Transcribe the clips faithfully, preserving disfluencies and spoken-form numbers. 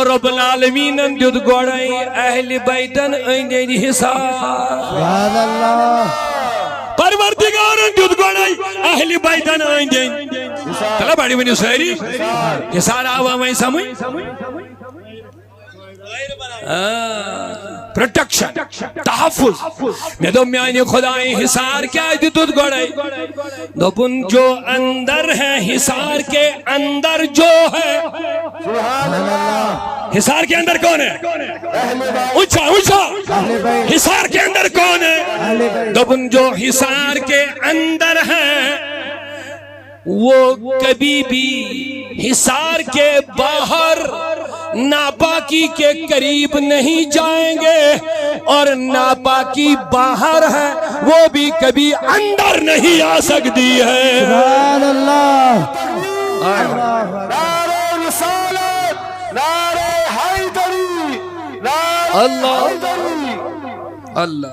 رب العالمینن دیُت گۄڈے اہل بیتن أنٛدۍ أنٛدۍ حساب۔ سبحان اللہ۔ پروردگارن دیُت گۄڈے اہل بیتن أنٛدۍ أنٛدۍ۔ تلہ بڑی ؤنِو سٲری۔ حساب آوا وۄنۍ سمجھ؟ آ، پروٹیکشن، تحفظ۔ مےٚ دوٚپ میانہِ خدایہِ حصار کیٛازِ دیُتُتھ گۄڈے؟ دوٚپُن جو اندر ہے حصار کے اندر جو ہے۔ سبحان اللہ۔ حصار کے اندر کون ہے؟ اہل بیت۔ اونچا اونچا۔ اہل بیت۔ حصار کے اندر کون ہے؟ اہل بیت۔ دوٚپُن جو حصار کے اندر ہے وہ کبھی بھی حصار کے باہر ناپاکی کے قریب نہیں جائیں گے اور ناپاکی باہر ہے، وہ بھی کبھی اندر نہیں آ سکتی ہے۔ سبحان اللہ۔ نعرہ رسالت، نعرہ حیدری، نعرہ اللہ۔ حیدری۔ اللہ۔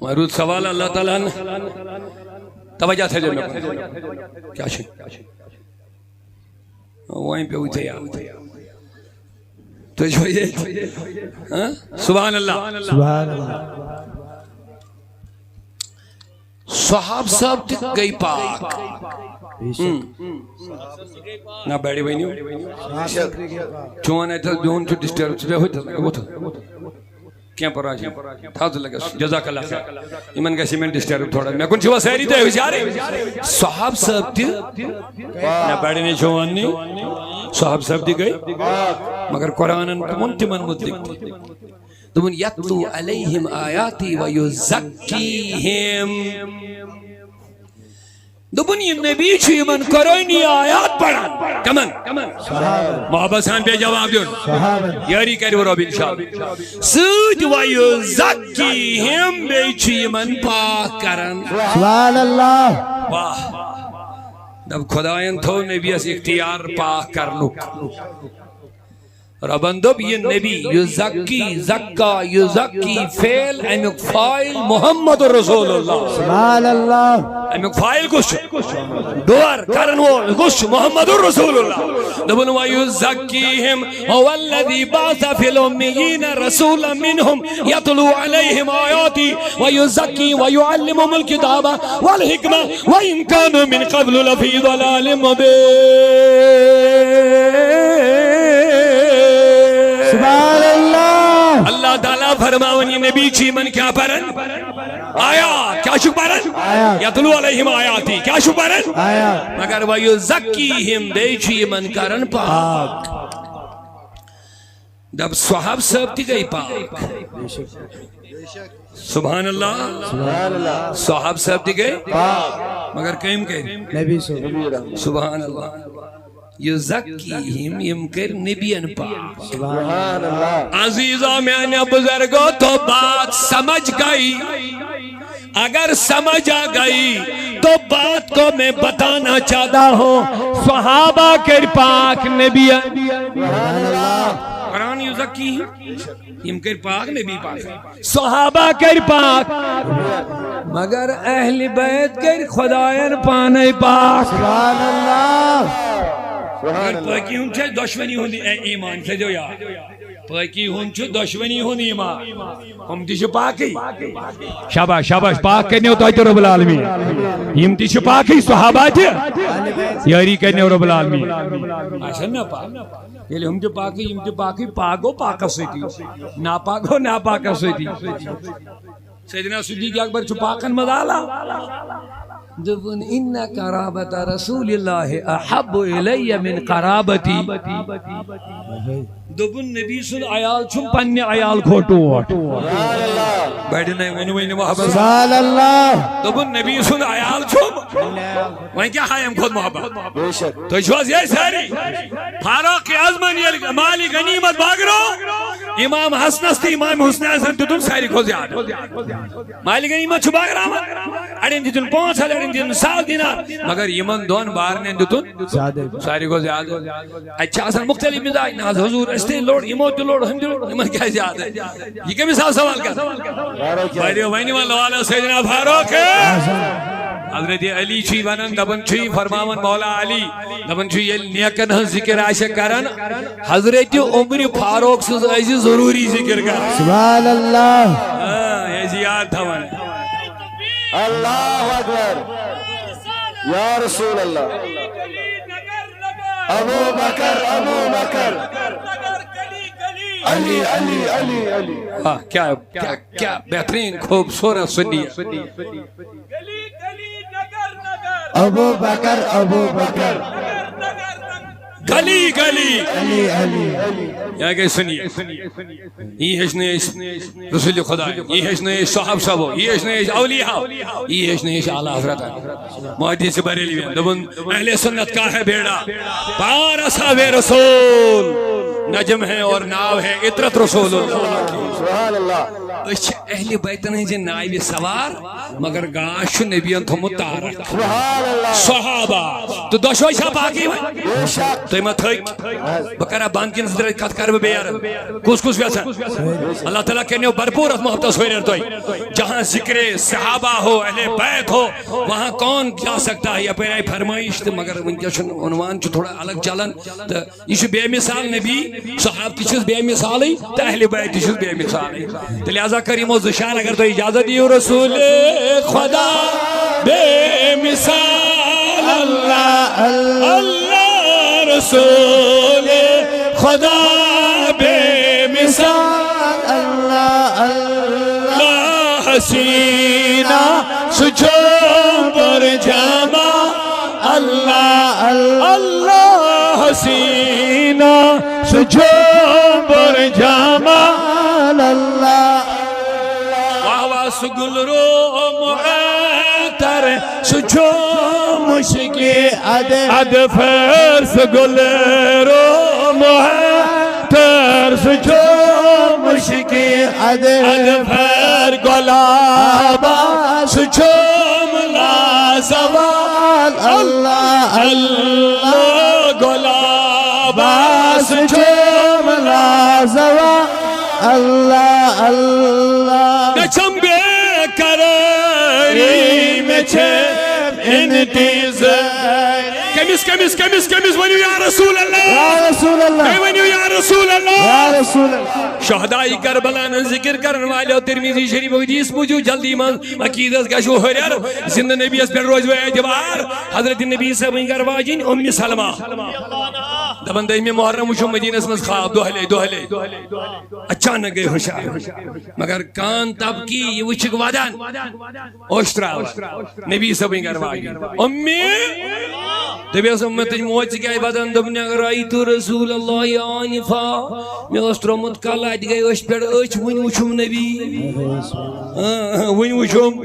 وۄنۍ روٗد سوال اللہ تعالیٰ ہن۔ توجہ تھٲیزیو مےٚ کُن۔ کیٛاہ چھُ؟ وۄنۍ پیوٚو ژےٚ یاد۔ تُہۍ چھِو ییٚتہِ؟ ہاں؟ سبحان اللہ۔ سبحان اللہ۔ صحاب صٲب تہِ گٔے پاک۔ بے شک۔ نہ بڑِ ؤنِو۔ چون اتہِ حظ بِہُن چھُ ڈسٹرب، ژٕ بیٚہہ ہوٚتہِ حظ، وۄتھ حظ۔ کینٛہہ پرواے چھُنہٕ۔ تھاو ژٕ لگس۔ جزاک اللہ خیر۔ یِمن گژھِ یِمن ڈسٹرب تھوڑا۔ مےٚ کُن چھِوا سٲری تُہۍ ہُشارٕے؟ صحاب صٲب تہِ۔ نہ بڑِ نے چھُ وَننٕے۔ صحاب صٲب تہِ گٔے۔ مگر قرآنن ووٚن تِمن متعلق تہِ۔ دوٚپُن، یتلو علیہم آیاتی و یزکیہم۔ دوٚپُن، یہِ نبی چھُ یِمن قرآنی آیات پران۔ کمن؟ محبت سان بیٚیہِ جواب دیُن۔ یٲری کرِ رۄب انشاءاللہ۔ سۭتۍ و یزکیہم، بیٚیہِ چھُ یِمن پاک کران۔ سبحان اللہ۔ واہ۔ دپ خداین تھوو نبیس اختیار پاک کرنُک۔ رۄبن دوٚپ، یہِ نبی یُس زکی، زکا، یُس زکی، فعل امیُک فاعل محمد رسول اللہ۔ سبحان اللہ۔ امیُک فاعل کُس چھُ؟ ڈور کرن وول کُس چھُ؟ محمد رسول اللہ۔ دوٚپُن، وَيُزَكِّيهِمْ هُوَ الَّذِي بَعَثَ فِي الْأُمِّيِّينَ رَسُولًا مِّنْهُمْ يَتْلُو عَلَيْهِمْ آيَاتِهِ وَيُزَكِّيهِمْ وَيُعَلِّمُهُمُ الْكِتَابَ وَالْحِكْمَةَ وَإِنْ كَانُوا مِنْ قَبْلُ لَفِي ضَلَالٍ مُّبِينٍ۔ سبحان اللہ۔ اللہ تعالیٰ فرماوان، یہِ نبی چھُ یِمن کیٛاہ پران؟ آیات۔ کیٛاہ چھُکھ پران؟ آیات۔ یتلو علیہم آیاتی۔ کیٛاہ چھُکھ پران؟ آیات۔ مگر ویزکیہم، بیٚیہِ چھُ یِمن کران پاک۔ دپ صحاب صٲب تہِ گٔے پاک۔ سبحان اللہ۔ سبحان اللہ۔ صحاب صٲب تہِ گٔے پاک۔ مگر کٔمۍ کٔرۍ؟ نبی صلی اللہ علیہ وسلم۔ سبحان اللہ۔ یزکیہم، یِم کٔرۍ نبین پاک۔ سبحان اللہ۔ عزیزو میانیو بزرگو، تو بات سمجھ گئی؟ اگر سمجھ آ گئی تو بات کو میں بتانا چاہتا ہوں۔ صحابہ کٔرۍ پاک نبی۔ قرآن یزکیہم، یِم کٔرۍ پاک نبی پاک۔ صحابہ کٔرۍ پاک، مگر اہل بیت کٔرۍ خداین پانے پاک۔ سبحان اللہ۔ مگر پاکی ہُنٛد چھُ اَسہِ دۄشوٕنی ہُنٛد اے-، ایمان، تھٲیزیو یاد۔ پاکی ہُنٛد چھُ دۄشوٕنی ہُنٛد ایمان۔ ہُم تہِ چھِ پاکٕے۔ شاباش، شاباش، پاک کٔرنیو تۄہہِ تہِ رب العالمین۔ یِم تہِ چھِ پاکٕے، صحابہ تہِ۔ یٲری کٔرنیو رب العالمین۔ آسن نا پاک؟ ییٚلہِ ہُم تہِ پاکٕے، یِم تہِ پاکٕے، پاک گوٚو پاکس سۭتی، ناپاک گوٚو ناپاکس سۭتی۔ سیدنا صدیق اکبر چھُ پاکن منٛز اعلیٰ۔ دوٚپُن، ان قرابت رسول اللہ احب الی من قرابتی۔ دوٚپُن، نبی سُنٛد عیال چھُم پننہِ عیال کھۄتہٕ ٹوٹھ۔ بڑِ نے ؤنِو وۄنۍ محبت۔ سبحان اللہ۔ دوٚپُن، نبی سُنٛد عیال چھُم۔ وۄنۍ کیٛاہ ہا اَمہِ کھۄتہٕ محبت؟ تُہۍ چھِو حظ یِہے سٲری؟ فاروق اعظمن ییٚلہِ مالِ غنیمت بٲگرو، امام حسنس تہٕ امام حسنین دیُتُن ساروی کھۄتہٕ زیادٕ۔ مالِ غنیمت چھُ بٲگراوان، اڑٮ۪ن دیُتُن پانٛژھ ہتھ، اڑٮ۪ن دیُتُن ساس دینار، مگر یِمن دۄن بارنٮ۪ن دیُتُن زیادٕ۔ ساروی کھۄتہٕ زیادٕ۔ اَتہِ چھِ آسان مُختٔلِف مِزاج، نہ حظ حضور، أسۍ تہِ لوٚڑ، یِمو تہِ لوٚڑ، ہُم تہِ لوٚڑ، یِمن کیٛازِ زیادٕ؟ یہِ کٔمِس آو سوال کران؟ بڑِ وۄنۍ وَن لوالا سیدنا فاروق۔ حضرت علی چھُ ونان، دپان چھُ، یہِ فرماوان مولا علی، دپان چھُ، ییٚلہِ نیکن ہٕنٛز ذکر آسہِ کران، حضرت عمر فاروق سٕنٛز ٲسۍ ضروٗری ذکر کران۔ سبحان اللہ۔ آ، یہِ ٲسۍ یاد تھاوان۔ اللہ اکبر۔ یا رسول اللہ۔ ابو بکر، ابو بکر۔ علی، علی، علی، علی۔ آ، کیا، کیا، کیا بہترین خوبصورت سنیت۔ ابو بکر، ابو بکر۔ گلی گلی۔ علی، علی۔ یا گئی سنیت۔ یی ہیٚچھنٲے أسۍ رسول خدا، یی ہیٚچھنٲے أسۍ صحاب صاحبو، یی ہیٚچھنٲے أسۍ اولیاء، یی ہیٚچھنٲے أسۍ اعلیٰ حضرت۔ محدث بریلوی دوٚپُن، اہل سنت کا ہے بیڑا، پار اصحاب رسول نجم ہے اور ناو ہے عترت رسول اللہ۔ سبحان اللہ۔ أسۍ چھِ اہل بیتن ہٕنٛزِ ناوِ سوار، مگر گاش چھُ نبیَن تھوٚمُت تارک۔ سبحان اللہ۔ صحابہ تہٕ دۄشوے چھا باقٕے وۄنۍ؟ بے شک۔ تُہۍ ما تھٔکۍ؟ بہٕ کرا بنٛد کِنہٕ زٕ ترٛےٚ کتھ کرٕ بہٕ بیٚیہِ عرض؟ کُس کُس یژھان؟ اللہ تعالیٰ کرنو بھرپور اتھ محبتس ہُرٮ۪ر تۄہہِ۔ جہاں ذکر صحابہ ہو، اہل بیت ہو، وہاں کون جا سکتا ہے؟ یپٲرۍ آیہِ فرمٲیش تہٕ مگر وٕنکیٚس چھُنہٕ عنوان چھُ تھوڑا الگ چلان تہٕ یہِ چھُ بے مثال نبی، صحابہٕ تہِ چھِس بے مثالٕے تہٕ اہل بیت تہِ چھِس بے مثالٕے۔ تہٕ لہذا کر یِمو زٕ شعر اگر تُہۍ اجازت دِیِو۔ رسول خدا بے مثال اللہ، اللہ رسول خدا بے مثال اللہ، اللہ حسینہ سُہ چھُ برجامہ اللہ، اللہ حسینہ سُہ چھُ برجامہ اللہ۔ واہ واہ سُہ گُلرو معطر سُہ چھُ مُشکِ ادٕ ادفر سُہ گُلرو معطر سُہ چھُ مُشکِ ادٕ ادفر گۄلابا سُہ چھُم لازوال اللہ اللہ گۄلابا سُہ چھُم لازوال اللہ اللہ۔ مےٚ چھَم بے قرٲری، مےٚ چھےٚ انتظار۔ کٔمِس، کٔمِس، کٔمِس، کٔمِس ؤنِو یا رسول اللہ؟ یا رسول اللہ۔ تُہۍ ؤنِو یا رسول اللہ۔ یا رسول اللہ۔ شہدائی کربلا ہٕنٛز ذکر کرن والٮ۪و ترمذی شریف حدیث موٗجوٗب جلدی منٛز عقیدس گژھِ ہُرٮ۪ر، زندٕ نبیس پٮ۪ٹھ روزِ اعتبار۔ حضرت نبی صٲبٕنۍ گرٕ واجِنۍ اُمِ سلمہ۔ دپان دٔہمہِ محرم وٕچھُم مدیٖنس منٛز خواب دۄہلے دۄہلے۔ اچانک گٔے ہُشار۔ مگر کان تبکی، یہِ وٕچھِکھ ودان۔ اوٚش تراوان۔ نبی صٲبٕنۍ گرٕ واجِنۍ۔ اُمِ۔ دٔپِس اُمِتٕچ موج، ژٕ کیٛازِ ودان؟ دوٚپُن، رأیت رسول اللہ آنفا۔ مےٚ اوس ترٛوومُت کلہٕ، اَتہِ گٔے أچھ پٮ۪ٹھ أچھ، وٕنہِ وٕچھُم نبی۔ آ، وٕنہِ وٕچھُم۔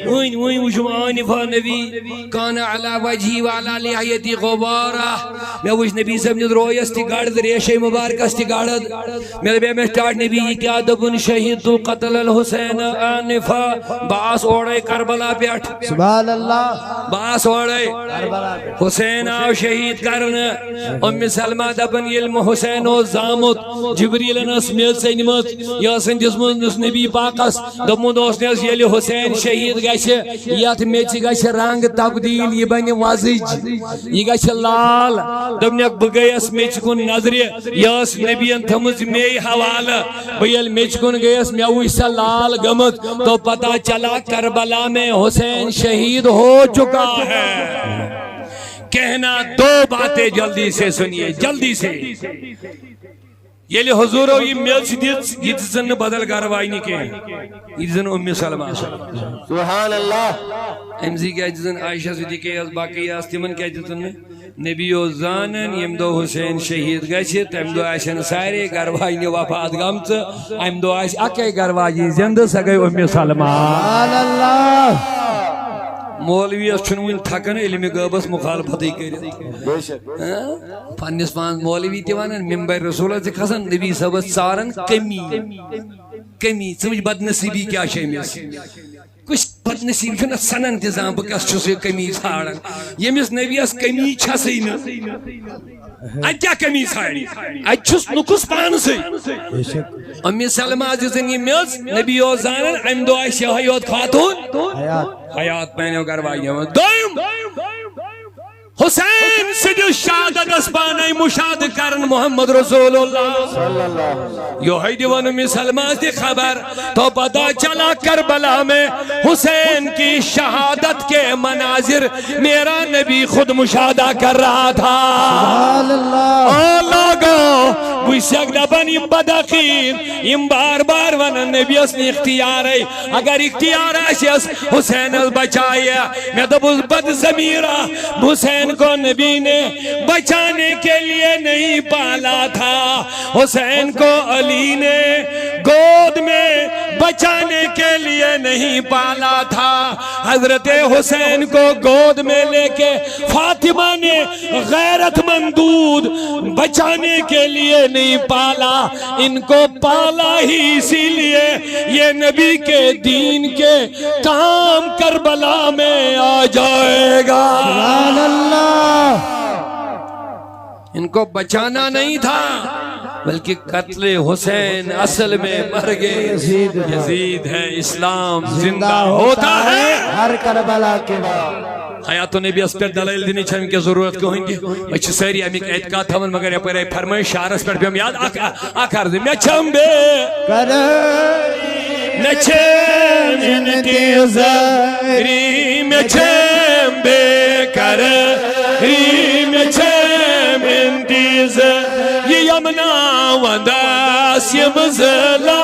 وٕنہِ، وٕنہِ وٕچھُم آنفا نبی۔ کان علی وجہی وعلی لحیتی غبارہ۔ مےٚ وٕچھ نبی صٲبنِس رویس تہِ گڑد، ریشے مبارکس تہِ گڑد۔ مےٚ دوٚپ أمِس ٹاٹھ نبی، یہِ کیٛاہ؟ دوٚپُن، شہیدت قتل الحسین آنفا۔ بہٕ آس اورے کربلا پٮ۪ٹھ۔ سبحان اللہ۔ بہٕ آس اورے۔ حسین آو شہید کرنہٕ۔ اُمِ سلمہ دپان، ییٚلہِ مےٚ حسین اوس زامُت، جبریلن ٲس میٚژ أنمٕژ، یہِ ٲسن دِژمٕژ نبی پاکس۔ دوٚپمُت اوسنس، ییٚلہِ حسین شہید گژھِ، یتھ میٚژِ گژھِ رنگ تبدیل، یہِ بنہِ وۄزٕج، یہِ گژھِ لال۔ دوٚپنکھ، بہٕ گٔیس میٚژِ کُن نظرِ، یہِ ٲس نبین تھٲومٕژ مے حوالہٕ۔ بہٕ ییٚلہِ میٚژِ کُن گٔیس، مےٚ وٕچھ سۄ لال گٔمٕژ۔ تو پتہ چلا کربلا میں حسین شہید ہو چکا ہے۔ کہنا دو باتیں جلدی سے سنیے، جلدی سے۔ ییٚلہِ حضوٗرو یہِ میٚژ دِژ، یہِ دِژٕن نہٕ بدل گرٕ واجنہِ کینٛہہ، یہِ دِژٕن اُمِ سلمہ۔ سبحان اللہ۔ أمۍ سٕے کیٛازِ دِژٕن عائشہ صدیقہ یس، باقٕے یس، تِمن کیٛازِ دِژٕن نہٕ؟ نبی اوس زانان، ییٚمہِ دۄہ حسین شہید گژھِ، تمہِ دۄہ آسن سارے گرٕ واجنہِ وفات گٔمژٕ، امہِ دۄہ آسہِ اکے گرٕ واجِنۍ زندٕ، سۄ گٔے اُمِ سلمہ۔ سبحان اللہ۔ مولویس چھُنہٕ وُنہِ تھکان علمِ غٲبس مخالفتٕے کٔرِتھ۔ بے شک۔ ہاں؟ پننِس پانس مولوی تہِ ونان، ممبر رسولس تہِ کھسان، نبی صٲبس ژاران کمی، کمی۔ ژٕ وٕچھ بدنصیٖبی کیٛاہ چھِ أمِس۔ کُس بدنصیٖب چھُنہٕ سنان تہِ زانٛہہ بہٕ کس چھُس یہِ کمی ژھانڈان، ییٚمِس نبیس کمی چھسٕے نہٕ۔ اتہِ کیٛاہ کمی ژھانڈِ؟ اتہِ چھُس نُکُس پانسٕے۔ بے شک۔ اُمِ سلمہ دِژٕن یہِ میٚژ، نبی اوس زانان امہِ دۄہ آسہِ یِہوٚے یوت خاتوٗن۔ حیات۔ حیات پانیو گھر واجنیو۔ دوٚیِم، حسین سٕنٛدِس شہادتس پانے مشاہدٕ کرن محمد رسول اللہ۔ صلی اللہ علیہ وسلم۔ یوہے دِوان اُمِ سلمہ تہِ خبر، تو پتہ چلا کربلا میں حسین کی شہادت کے مناظر میرا نبی خود مشاہدہ کر رہا تھا۔ سبحان اللہ۔ او لوگو، بہٕ چھُسکھ دپان یِم بدعقیٖد، یِم بار بار ونان نبی یس نہٕ اختیارے، اگر اختیار آسٮ۪س حسینس بچایہِ، مےٚ دوٚپُس بد ضمیرا، حسین کو نبی نے بچانے کے لیے نہیں پالا تھا، حسین کو علی نے گود میں بچانے کے لیے نہیں پالا تھا۔ حضرت حسین کو گود میں لے کے فاطمہ نے غیرت مند دودھ بچانے کے لیے نہیں پالا، ان کو پالا ہی اسی لیے یہ نبی کے دین کے کام کربلا میں آ جائے گا۔ سبحان اللہ۔ ان کو بچانا نہیں تھا، بلکہ قتل حسین اصل میں مرگ یزید ہے۔ یزید ہے، اسلام زندہ ہوتا ہے۔ ہر کربلا کے بعد۔ حیات النبی یس پٮ۪ٹھ دلائل دِنٕچ چھنہٕ وٕنکیٚس ضروٗرت کٕہٕنۍ تہِ۔ أسۍ چھِ سٲری اَمِکۍ اعتقاد تھاوان، مگر یپٲرۍ آیہِ فرمٲیش شعرس پٮ۪ٹھ پیوٚم یاد۔ اکھ، اکھ عرض، مےٚ چھم بے کرٕ۔ مےٚ چھم انتظاری، مےٚ چھم بے کرٕ۔ مےٚ چھم انتظار۔ یہِ یمنا وندس یِم زٕ لا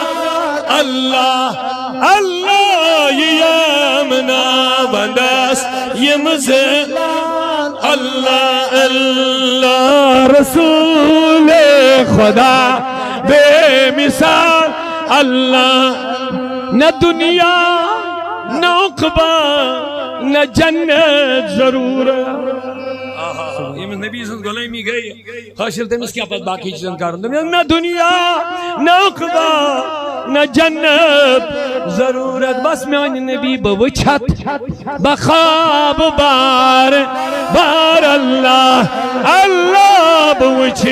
اللہ، اللہ، یہِ یمنا وندس یِم زٕ اللہ، اللہ، رسول خدا بے مثال، اللہ۔ نہ دنیا، نہ عقبہ، نہ جنت ضرور۔ آہا، ییٚمِس نبی سٕنٛز غلٲمی گٔے حٲصِل، تٔمِس کیٛاہ پتہٕ باقٕے چیٖزن کرُن؟ دوٚپمَس، نہ دُنیا، نہ عقبہ، نہ جنت ضروٗرت۔ بس میٛانہِ نبی بہٕ وٕچھتھ، بہٕ خواب بار بار اللہ، اللہ بہٕ وٕچھِ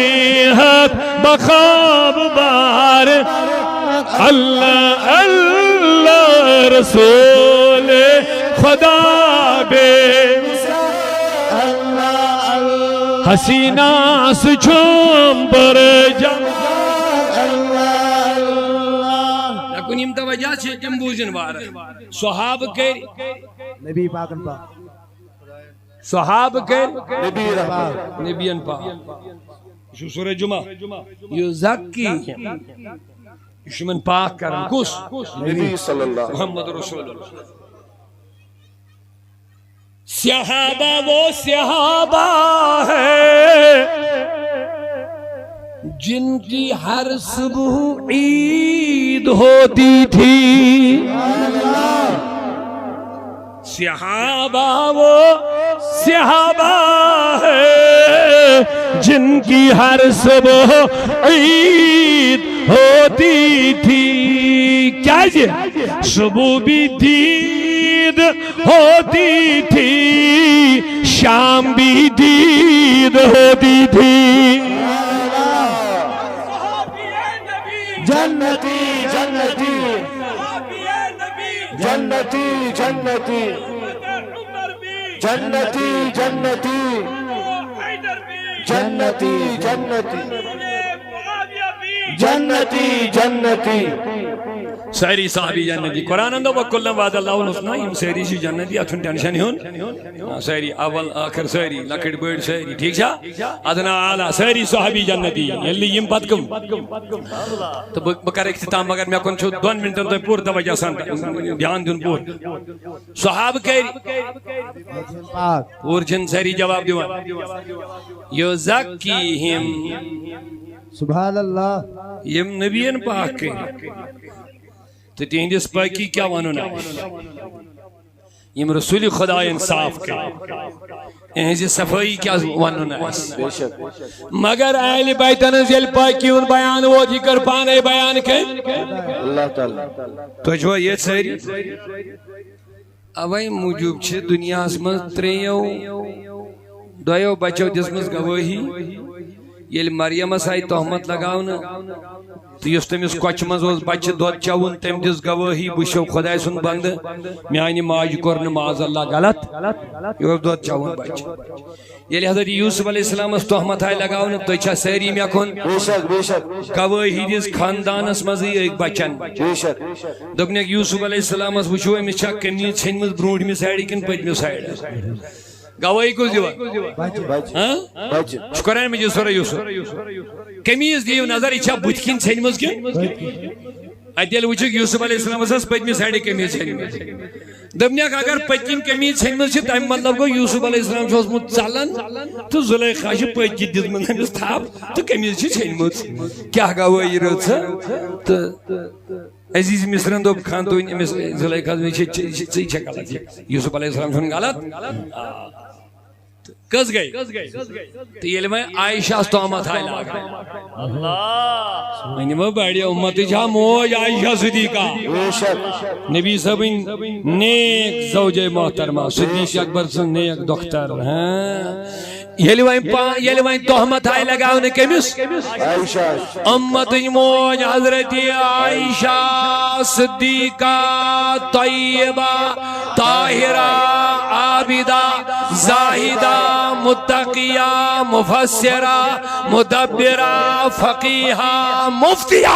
ہتھ، بہٕ خواب بار اللہ، اللہ رسول خدا بے۔ حسینہ سُہ چھُم بر جان۔ مےٚ کُن یِم توجہ چھِ، تِم بوٗزِن وارٕ۔ صحابہٕ کٔرۍ۔ نبی پاکن پاک۔ صحابہٕ کٔرۍ۔ نبی پاک۔ نبین پاک۔ یہِ چھُ سورہ جمعہ۔ یُزکیہم۔ یہِ چھُ یِمن پاک کران۔ کُس؟ نبی صلی اللہ۔ محمد رسول اللہ۔ صحابہ وہ صحابہ ہے جن کی ہر صبح عید ہوتی تھی۔ صحابہ وہ صحابہ ہے جن کی ہر صبح عید ہوتی تھی۔ کیازِ؟ صبح بھی دید ہوتی تھی، شام بھی دید ہوتی تھی۔ جنتی، جنتی۔ جنتی، جنتی۔ جنتی، جنتی۔ جنتی، جنتی۔ جنتی، جنتی۔ سٲری صحابی جنتی۔ قرآنن دوٚپ، "وَكُلًّا وَعَدَ اللَّهُ الْحُسْنَىٰ"، یِم سٲری چھِ جنتی، اَتھ چھُنہٕ ٹینشن ہیوٚن۔ آ، سٲری، اول، ٲخر، سٲری، لۄکٕٹۍ، بٔڑۍ، سٲری، ٹھیٖک چھا؟ ادنا اعلیٰ، سٲری صحابی جنتی، ییٚلہِ نہٕ یِم پتہٕ کٕم؟ تہٕ بہٕ، بہٕ کرٕ اختتام، مگر مےٚ کُن چھُ دۄن منٹن تۄہہِ پوٗرٕ توجہ سان دھیان دیُن پوٗرٕ۔ صحابہٕ کٔرۍ؟ پوٗرٕ چھِنہٕ سٲری جواب دِوان۔ یُزکیہم۔ سبحان اللہ۔ یِم نبیَن پاک کٔرۍ۔ تہٕ تِہنٛدِس پٲکی کیٛاہ وَنُن آسہِ؟ یِم رسول خدایَن صاف کٔرۍ۔ یِہنٛزِ صفٲیی کیٛاہ وَنُن آسہِ؟ بے شک۔ مگر اہلِ بیتَن ہٕنٛز ییٚلہِ پٲکی ہُنٛد بیان ووت، یہِ کٔر پانے بیان کٔمۍ؟ اللہ تعالیٰ۔ تُہۍ چھِوا ییٚتہِ سٲری؟ اوے موٗجوٗب چھِ دُنیاہَس منٛز ترٛیٚیو، دۄیو بچو دِژمٕژ گوٲہی۔ ییٚلہِ مریمس آیہِ تہمت لگاونہٕ تہٕ یُس تٔمِس کۄچھِ منٛز اوس بچہِ دۄد چٮ۪وُن، تٔمۍ دِژ گوٲہی، "بہٕ چھُسو خۄداے سُنٛد بندٕ، میانہِ ماجہِ کوٚر نہٕ معاذ اللہ غلط، یہِ اوس دۄد چٮ۪وُن بچہِ۔" ییٚلہِ حضرت یوسف علیہ السلامس تہمت آیہِ لگاونہٕ، "تُہۍ چھا سٲری مےٚ کُن؟" بے شک، بے شک۔ گوٲہی دِژ خاندانس منٛزٕے أکۍ بچن۔ بے شک۔ دوٚپنکھ، "یوسف علیہ السلامس وٕچھو، أمِس چھا قمیٖض ژھیٚنمٕژ برونٛٹھمہِ سایڈٕ کِنہٕ پٔتمہِ سایڈٕ؟" گواہی کُس دِوان؟ بچہِ۔ ہاں؟ بچہِ۔ چھُ قرآن مجید سورہ یوسف۔ قمیٖض دِیِو نظر، یہِ چھا بُتھِ کِنۍ ژھیٚنمٕژ کِنہٕ؟ اَتہِ ییٚلہِ وٕچھُکھ یوسف علیہ السلامس ٲس پٔتمہِ سایڈٕ قمیٖض ژھیٚنمٕژ۔ دوٚپنکھ، اگر پٔتۍ کِنۍ قمیٖض ژھیٚنمٕژ چھِ، تَمہِ مطلب گوٚو یوسف علیہ السلام چھُ اوسمُت ژلان تہٕ زلیخا چھِ پٔتۍ کِنۍ دِژمٕژ أمِس تھپھ تہٕ قمیٖض چھِ ژھیٚنمٕژ۔ کیٛاہ گوٲہی رٔژ ژٕ؟ تہٕ عزیز مصرن دوٚپ، "خاندٲنۍ أمِس زلیخاہس نِش چھِ، چھِ، چھِ، ژٕے چھَکھ غلط، یوسف علیہ السلام چھُنہٕ غلط۔" آ۔ تہٕ کٔژ گٔے؟ تہٕ ییٚلہِ وۄنۍ عائشہ ہس تہمت آیہِ لاگان۔ اللہ۔ وۄنۍ وۄنۍ بڑِ امتٕچ ہا موج عائشہ صدیقہ۔ بے شک۔ نبی صٲبٕنۍ نیک زوجے محترمہ، صدیق اکبر سٕنٛز نیک دختر۔ ہاں۔ ییٚلہِ وۄنۍ پا-، ییٚلہِ وۄنۍ تہمت آیہِ لگاونہٕ کٔمِس؟ عائشہ۔ امتٕچ موج حضرت عائشہ صدیقہ طیبہ طاہرہ عابدہ زاہدہ متقیہ مفسرہ مدبرہ فقیہہ مفتیہ۔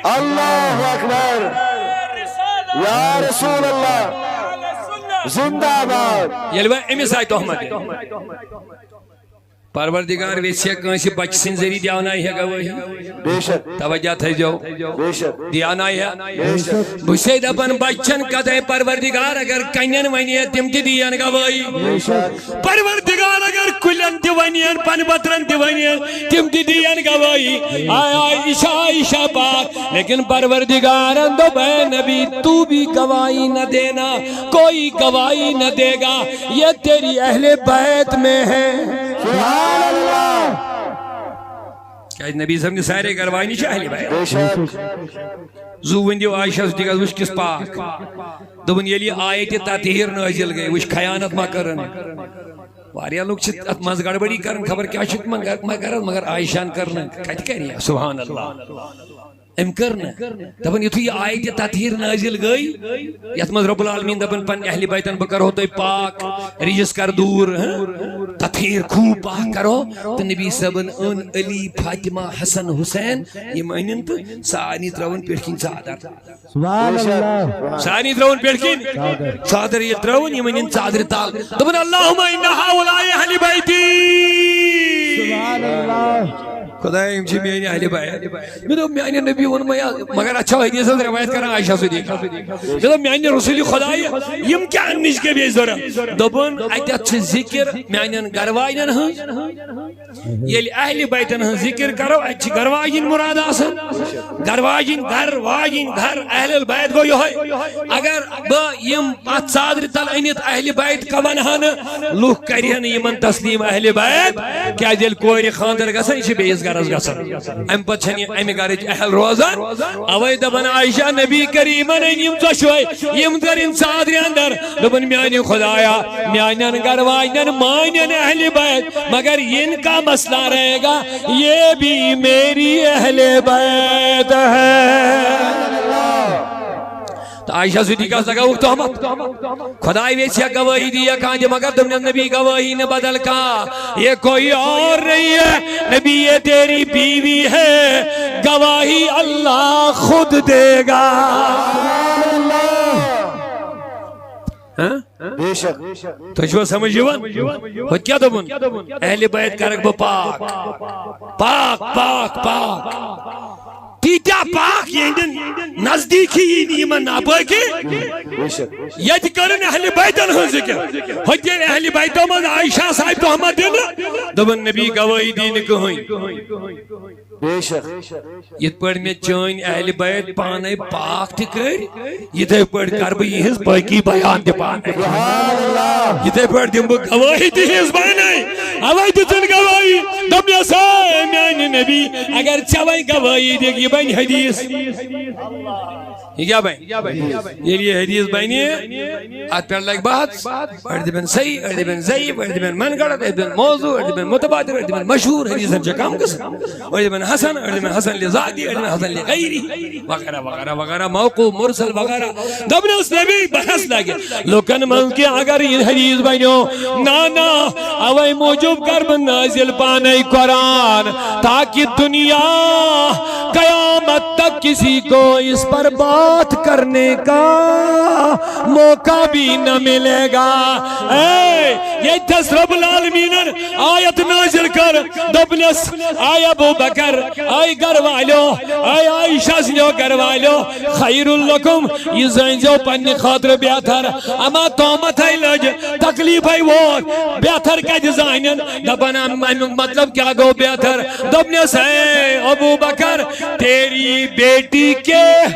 اللہ اکبر۔ یا رسول اللہ۔ زندہ باد۔ ییٚلہِ وۄنۍ أمِس آیہِ تہمت دِنہٕ۔ پروردگار ویژھِ ہا کٲنٛسہِ بچہِ سٕنٛدِ ذٔریعہٕ دیاونایہِ ہا گوٲہی۔ بے شک۔ توجہ تھٲیزیو۔ بے شک۔ دیاونایہِ ہا۔ بے شک۔ بہٕ چھُسے دپان بچن کتھے پروردگار اگر کنٮ۪ن ونہِ ہا تِم تہِ دِین گوٲہی۔ بے شک۔ پروردگار اگر کُلٮ۪ن تہِ ونہِ ہن، پنہٕ پترن تہِ ونہِ ہن، تِم تہِ دِین گوٲہی۔ آے عائشہ، عائشہ پاک۔ لیکن پروردگارن دوٚپ، اے نبی، تو بھی گواہی نہ دینا، کوئی گواہی نہ دے گا، یہ تیری اہل بیت میں ہے۔ سبحان اللہ۔ کیازِ نبی صٲبنہِ سارے گرٕ واجنہِ چھِ اہل بیت۔ بے شک۔ زُو ؤنۍ دِو عائشہ صدیقہ وٕچھ کِس پاک۔ دوٚپُن، ییٚلہِ یہِ آیتِ تطہیر نٲزِل گٔے، وٕچھ خیانت ما کٔرٕن۔ واریاہ لُکھ چھِ اتھ منٛز گڑبڑی کران، خبر کیٛاہ چھُ، مگر، مگر، مگر عائشہ ہن کٔر نہٕ، کتہِ کرِ یہِ؟ سبحان اللہ۔ أمۍ کٔر نہٕ۔ دپان، یُتھُے یہِ آیتِ تطہیر نٲزِل گٔے، یتھ منٛز رب العالمین دپان، پننہِ اہلِ بیتن بہٕ کرہو تۄہہِ پاک، رجس کر دوٗر، ہاں؟ تطہیر خوب پاک کرو۔ تہٕ نبی صٲبن أن علی، فاطمہ، حسن، حسین، یِم أنِن تہٕ سارنٕے ترٲوٕن پٮ۪ٹھۍ کِنۍ ژادر۔ سبحان اللہ۔ سارنٕے ترٲوٕن پٮ۪ٹھۍ کِنۍ ژادر۔ ژادر ییٚلہِ ترٲوٕن، یِم أنِن ژادرِ تل۔ دوٚپُن، اللہم ان ہؤلاء اہل بیتی۔ سبحان اللہ۔ خدایا، یِم چھِ میٲنۍ اہلِ بیت۔ مےٚ دوٚپ، میانہِ نبی ووٚن مےٚ یہِ، مگر اتھ چھا حدیثس روایت کران عائشہ صدیقہ۔ مےٚ دوٚپ، میانہِ رسول خدایا، یِم کیٛاہ امہِ نِش گٔے بیٚیہِ ضروٗرت؟ دوٚپُن، اتٮ۪تھ چھِ ذکر میانٮ۪ن گرٕ واجنٮ۪ن ہٕنٛز۔ ییٚلہِ اہلِ بیتن ہٕنٛز ذکر کرو، اتہِ چھِ گرٕ واجِنۍ مُراد آسان۔ گرٕ واجِنۍ، گرٕ واجِنۍ، گرٕ اہل البیت گوٚو یِہوٚے۔ اگر بہٕ یِم اتھ ژادرِ تل أنِتھ اہلِ بیت کمن ہن، لُکھ کرِہن یِمن تسلیم اہلِ بیت، کیازِ ییٚلہِ کورِ خاندر گژھان، یہِ چھِ بیٚیِس گرس گژھان، امہِ پتہٕ چھنہٕ یہِ امہِ گرٕچ اہل روزان۔ اوے دپان عائشہ، نبی کریمن أنۍ یِم ژۄشوے، یِم درٕنۍ ژادرِ اندر۔ دوٚپُن، میانہِ خدایا، میانٮ۪ن گرٕ واجنٮ۪ن مانن اہلِ بیت، مگر ان کا مسئلہ رہے گا، یہ بھی میری اہلِ بیت ہے۔ تہٕ عائشہ صدیقہ لگاوُکھ تہمت۔ خداے ویژھِ ہا گوٲہی دِیا کانٛہہ تہِ، مگر دوٚپنس، نبی گواہی نہٕ بدل کانٛہہ، یہ کوئی اور نہیں ہے، نبی یہ تیری بیوی ہے، گواہی اللہ خود دے گا۔ ہاں؟ بے شک۔ تۄہہِ چھُوا سمجھ یِوان؟ ہُتہِ کیٛاہ دوٚپُن؟ اہلِ بیت کرکھ بہٕ پاک۔ پاک، پاک، پاک۔ تیٖتیٛاہ پاک، یِہنٛدٮ۪ن نزدیٖکی یی نہٕ یِمن ناپٲکی۔ بے شک۔ ییٚتہِ کٔرٕن اہلِ بیتن ہٕنٛز ذِکِر۔ ہُتہِ ییٚلہِ اہلِ بیتو منٛز عائشہ صاحب تہمت دِنہٕ، دوٚپُن، نبی گوٲہی دی نہٕ کٕہٕنۍ۔ بے شک۔ یِتھ پٲٹھۍ مےٚ چٲنۍ اہلِ بیت پانے پاک تہِ کٔرۍ، یِتھے پٲٹھۍ کرٕ بہٕ یِہٕنٛز پٲکی بیان تہِ پانے۔ سبحان اللہ۔ یِتھے پٲٹھۍ دِمہٕ بہٕ گوٲہی تِہٕنٛز پانے۔ اوے دِژٕن گوٲہی، دوٚپنس، اے میانہِ نبی، اگر ژےٚ وۄنۍ گوٲہی دِکھ، یہِ بنہِ حدیث۔ کیٛاہ بنہِ؟ ییٚلہِ یہِ حدیث بنہِ، اتھ پٮ۪ٹھ لگہِ بحث۔ أڑۍ دپن صحیح، أڑۍ دپن ضعیف، أڑۍ دپن منقطع، أڑۍ دپن موضوع، أڑۍ دپن متواتر، أڑۍ دپن مشہور۔ حدیثن چھِ کم قٕسم۔ أڑۍ دپن حسن، أڑۍ دپن حسن لذاتی، أڑۍ دپن حسن لغیری، وغیرہ وغیرہ وغیرہ، موقوف، مرسل وغیرہ۔ دوٚپنس نبی بحث لگہِ لوکن منٛز کہِ اگر یہِ حدیث بنیو، نہ نہ، اوے موجوب کر بہٕ نازل پانے قرآن، تاکہ دنیا قیامت تک کسی کو اس پر بات کرنے کا موقع بھی نہ ملے گا۔ اے، ییٚتہِ تھس رب العالمینن آیت نازل کر، دوٚپنس، اے ابو بکر، اے گھر والو، اے عائشہ سٕنٛدیو گھر والو، خیر لکم، یہِ زٲنۍزیو پننہِ خٲطرٕ بہتر۔ اما تہمت ہے لٔج، تکلیف ہے ووت، بہتر کتہِ زانن؟ دپان، ام-، امیُک مطلب کیٛاہ گوٚو بہتر؟ دوٚپنس، اے ابو بکر، تیری بیٹی کے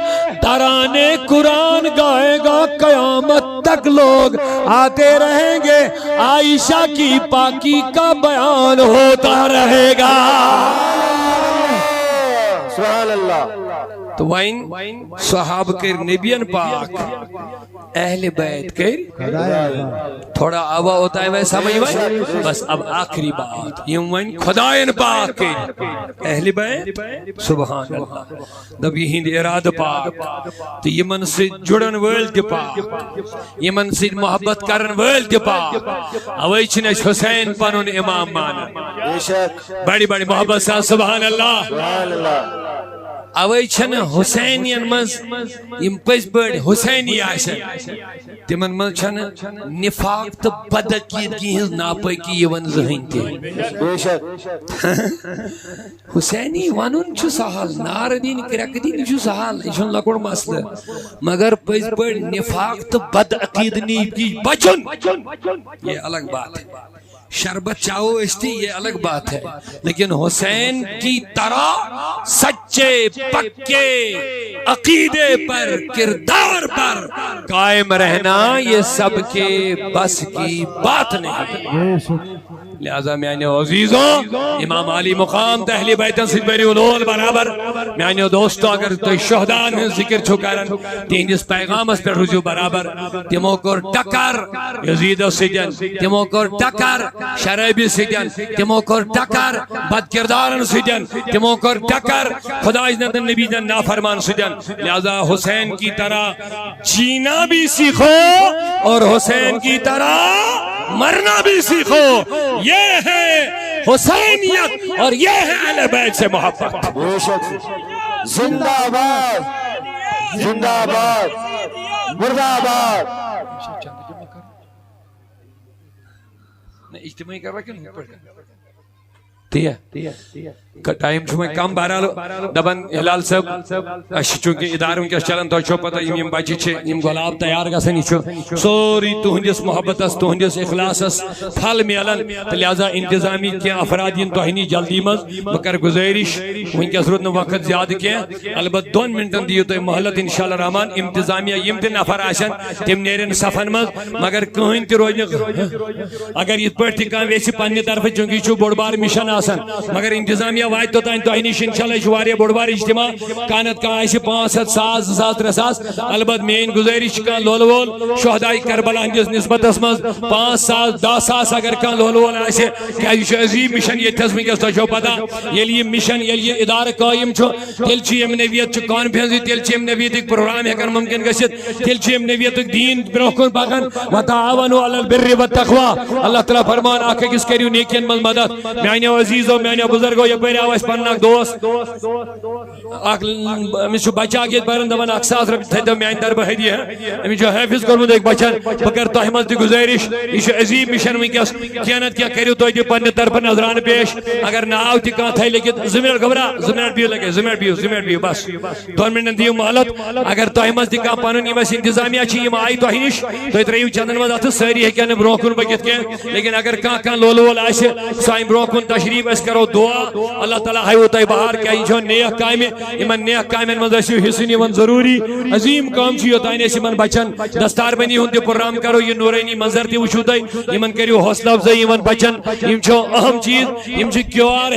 ترانے قرآن گائے گا قیامت تک لوگ آتے رہیں گے، عائشہ کی پاکی کا بیان ہوتا رہے گا۔ سبحان اللہ۔ تو وۄنۍ صحابہٕ کٔرۍ نبین پاک، اہل بیت کٔرۍ۔ تھوڑا آوا ہوتا ہے ویسا وہی وہی۔ بس اب آخری بات، یِم وۄنۍ خداین پاک کٔرۍ۔ اہل بیت، سبحان اللہ۔ دب یِہنٛدۍ ارادٕ پاک، تہٕ یِمن سۭتۍ جُڑن وٲلۍ تہِ پاک، یِمن سۭتۍ محبت کرن وٲلۍ تہِ پاک۔ اوے چھِنہٕ أسۍ حسین پنُن امام مانان۔ بے شک۔ بڑِ بڑِ محبت سان سبحان اللہ۔ سبحان اللہ۔ اوے چھِنہٕ حسینین منٛز، یِم پٔزۍ پٲٹھۍ حسینی آسن، تِمن منٛز چھَنہٕ نفاق تہٕ بدعقیدگی ہٕنٛز ناپٲکی یِوان زٕہٕنۍ تہِ۔ بے شک۔ حسینی ونُن چھُ سہل، نعرٕ دِنۍ، کرٛٮ۪کہٕ دِنۍ، یہِ چھُ سہل، یہِ چھُنہٕ لۄکُٹ مسلہٕ۔ مگر پٔزۍ پٲٹھۍ نفاق تہٕ بدعقیدگی نِش بچُن، یہ الگ بات ہے۔ شربت چاہو اس کی، یہ الگ بات ہے، لیکن حسین کی طرح سچے پکے عقیدے پر، کردار پر قائم رہنا، یہ سب کے بس کی بات نہیں۔ لہذا میانیو عزیزو، امام علی مقام تہٕ اہل بیتن سۭتۍ بٔرِو لول برابر۔ میانیو دوستو، اگر تُہۍ شہداہن ہٕنٛز ذکر چھِو کران، تِہنٛدِس پیغامس پٮ۪ٹھ روٗزِو برابر۔ تِمو کوٚر ٹکر یزیدس سۭتۍ، تِمو کوٚر ٹکر شرٲبی سۭتۍ، تِمو کوٚر ٹکر بد کردارن سۭتۍ، تِمو کوٚر ٹکر خداے سٕنٛدٮ۪ن نبی سٕنٛدٮ۪ن نافرمان سۭتۍ۔ لہذا حسین کی طرح جینا بھی سیکھو اور حسین کی طرح مرنا بھی سیکھو۔ یہ ہے حسینیت اور یہ ہے اہل بیت سے محبت۔ بے شک۔ زندہ باد، زندہ باد، مردہ باد۔ نہ، اجتماعی کروا کِنہٕ ہُتھ پٲٹھۍ؟ تی یا؟ ک-، ٹائم چھُ وۄنۍ کم، بہرحال دپان ہلال صٲب، اسہِ چھِ چوٗنٛکہِ ادارٕ وٕنکیٚس چلان، تۄہہِ چھو پتہ، یِم یِم بچہِ چھِ، یِم گۄلاب تیار گژھان، یہِ چھُ سورُے تُہنٛدِس محبتس، تُہنٛدِس اخلاصس پھل میلان۔ تہٕ لہذا انتظامی کینٛہہ افراد یِن تۄہہِ نِش جلدی منٛز۔ بہٕ کرٕ گُزٲرِش، وٕنکیٚس روٗد نہٕ وقت زیادٕ کینٛہہ، البتہ دۄن منٹن دِیِو تُہۍ مہلت، انشاءاللہ الرحمن۔ انتظامیہ یِم تہِ نفر آسن، تِم نیرن صفن منٛز، مگر کٕہٕنۍ تہِ روزِ نہٕ۔ اگر یِتھ پٲٹھۍ تہِ کانٛہہ ویژھِ پننہِ طرفہٕ، چونکہ یہِ چھُ بوٚڑ بار مشن آسان، مگر انتظامیہ واتہِ توٚتام تۄہہِ نِش، انشاءاللہ۔ یہِ چھُ واریاہ بوٚڑ بار اجتماع، کانٛہہ نتہٕ کانٛہہ آسہِ پانٛژھ ہتھ، ساس، زٕ ساس، ترٛےٚ ساس۔ البتہ میٲنۍ گُزٲرِش چھِ، کانٛہہ لولہٕ وول شہداے کربلا ہٕنٛدِس نسبتس منٛز پانٛژھ ساس، دَہ ساس اگر کانٛہہ لولہٕ وول آسہِ، کیٛازِ یہِ چھُ عظیٖم مشن، ییٚتہِ تھس وٕنکیٚس تۄہہِ چھو پتہ، ییٚلہِ یہِ مشن، ییٚلہِ یہِ ادارٕ قٲیِم چھُ، تیٚلہِ چھِ یِم نوعیت چہِ کانفرنسہٕ، تیٚلہِ چھِ یِم نوعیتٕکۍ پروگرام ہٮ۪کان مُمکِن گٔژھِتھ، تیٚلہِ چھِ یِم نوعیتُک دیٖن برٛونٛہہ کُن پکان۔ وتعاونوا علی البر والتقوی۔ اللہ تعالیٰ فرمان، اکھ أکِس کٔرِو نیکین منٛز مدد۔ میانیو عزیزو، میانیو بزرگو، یپٲرۍ آو اَسہِ پنُن اکھ دوست۔ اکھ، أمِس چھُ بچہٕ اکھ ییٚتہِ پران، دپان، اکھ ساس رۄپیہِ تھٲیتو میانہِ طرفہٕ ہدیہ۔ أمِس چھُ حٲفظ کوٚرمُت أکۍ بچن۔ بہٕ کرٕ تۄہہِ منٛز تہِ گُزٲرِش، یہِ چھُ عظیٖم مشن وٕنکیٚس۔ کینٛہہ نتہٕ کینٛہہ کٔرِو تُہۍ تہِ پننہِ طرفہٕ نذرانہٕ پیش۔ اگر ناو تہِ کانٛہہ تھایہِ لیکھِتھ، زٕ منٹ گھبرا، زٕ منٹ بِہِو لگے، زٕ منٹ بِہِو، زٕ منٹ بِہِو، بس۔ دۄن منٹن دِیِو مہلت۔ اگر تۄہہِ منٛز تہِ کانٛہہ پنُن، یِم اَسہِ انتظامیہ چھِ، یِم آیہِ تۄہہِ نِش، تُہۍ ترٲیِو چندن منٛز اَتھٕ، سٲری ہیٚکن نہٕ برونٛہہ کُن پٔکِتھ کینٛہہ۔ لیکن اگر کانٛہہ، کانٛہہ لولہٕ وول آسہِ، سُہ اَنہِ برونٛہہ کُن تشریٖف، أسۍ کرو دُعا۔ اللہ تعالیٰ ہاوِ تۄہہِ بہار، کیٛازِ یہِ چھُ نیک کامہِ، یِمن نیک کامٮ۪ن منٛز ٲسِو حصہٕ نِوان ضروٗری۔ عظیٖم کٲم چھِ، یوٚتام أسۍ یِمن بچن دستار بندی ہُنٛد تہِ پروگرام کرو، یہِ نورانی منظر تہِ وٕچھِو تُہۍ، یِمن کٔرِو حوصلہٕ افزٲیی، یِمن بچن، یِم چھِ اہم چیٖز، یِم چھِ کیو آر